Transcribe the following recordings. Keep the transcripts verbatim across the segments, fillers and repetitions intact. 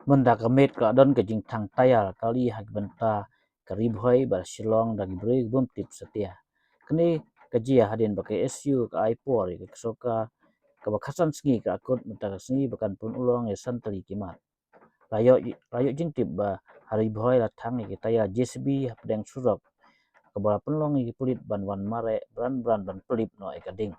Mynta ka miet ka la don ka jingthang tyre kali ha ki bynta ka Ri Bhoi bad Shillong da ki briew bym tip satia. Kane ka jia hadien ba ka K S U ka ai por ïa ka sorkar kaba khatsan sngi ka la kut mynta ka sngi ba kan pynurlong ïa san tylli ki mat. La ïoh, la ïoh jingtip ba ha Ri Bhoi la thang ïa ki tyre J C B hapdeng surok kaba la pynlong ïa ki pulit ban wan mareh bran bran ban pynlip noh ïa ka ding.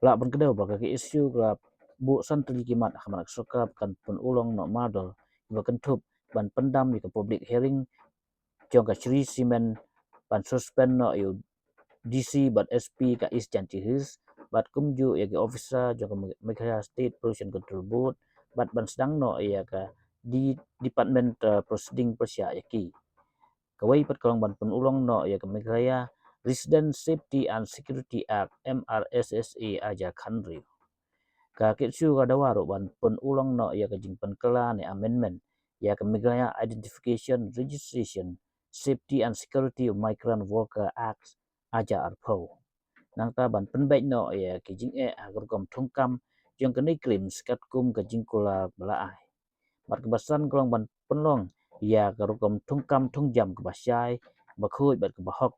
Lah ban kdew ba ka K S U ka la buh san tylli ki mat ha khmat ka sorkar ba kan pynurlong noh mardor kiba kynthup ban pyndam ïa ka public hearing jong ka Shree Cement, ban suspend noh ïa u D C bad S P ka East Jaintia Hills bad kumjuh ïa ki officer jong ka Me-, Meghalaya State Pollution Control Board bad ban sdang noh ïa ka de-, department, eh, proceeding pyrshah ïa ki. Kawei pat ka long ban pynurlong noh ïa ka Meghalaya Resident Safety and Security Act, M R S S A, ar hajar khathynriew. Ka K S U ka dawa ruh ban pynurlong noh ïa ka jingpynkylla ne amendment ïa ka Meghalaya Identification Registration Safety and Security of Migrant Worker Act, ar hajar arphew. Nangta ban pynbeit noh ïa ki jingeh ha ka rukom thungkam jong kane ka krim skat kum ka jingkular ba la ai. Bad kaba san ka long ban pynlong ïa ka rukom thungkam thungjam kaba shai, kaba khuid bad kaba hok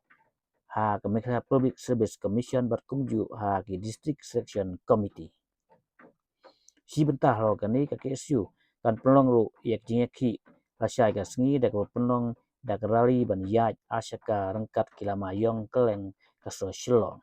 ha ka Meghalaya Public Service Commission bad kumjuh ha ki District Selection Committee. Shi bynta halor kane ka K S U kan pynlong ruh ïa ka jingïakhih lashai ka sngi da kaba pynlong da ka rally ban ïaid ashaka ryngkat ki lama ïong kylleng ka sor Shillong.